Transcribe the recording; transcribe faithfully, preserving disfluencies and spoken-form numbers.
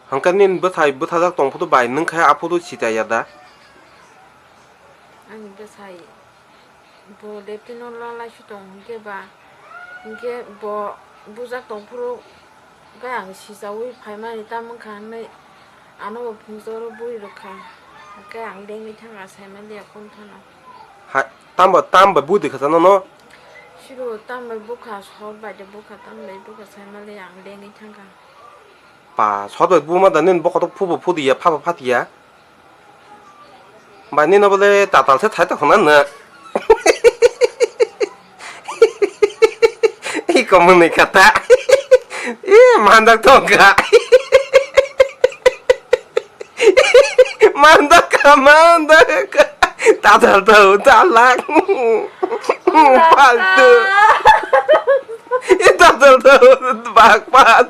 Hwnkhe nini bwthai bwthajak tong phuru bai nwng khe aphuru sitaya da? Ani bwsai bo deptino lalai su tong hwnkhe ba, hwnkhe bo bujak tong phuru khe ang sichaui phaimani tamo wngkha hwnwi ano bo phunukjoro bui rwkha, hwnkhe ang lengwi thangkha saimaliya konthano. Hai, tamo, tamo bai bui rwkha sa nono? Siro tamo bai bukha, sot bai de bukha, tamo bai bukha saimaliya ang lengwi thangkha. Pa, sot bai buma da nini bokotok phubo phudiya, phabo phatiya. Bai nini bole tatal se thai tongkhna na. I komuni kata. I mandak tongkha. Mandak ka, mandak ka. Tatal tau talak. Paltu. I tatal tau bak pat.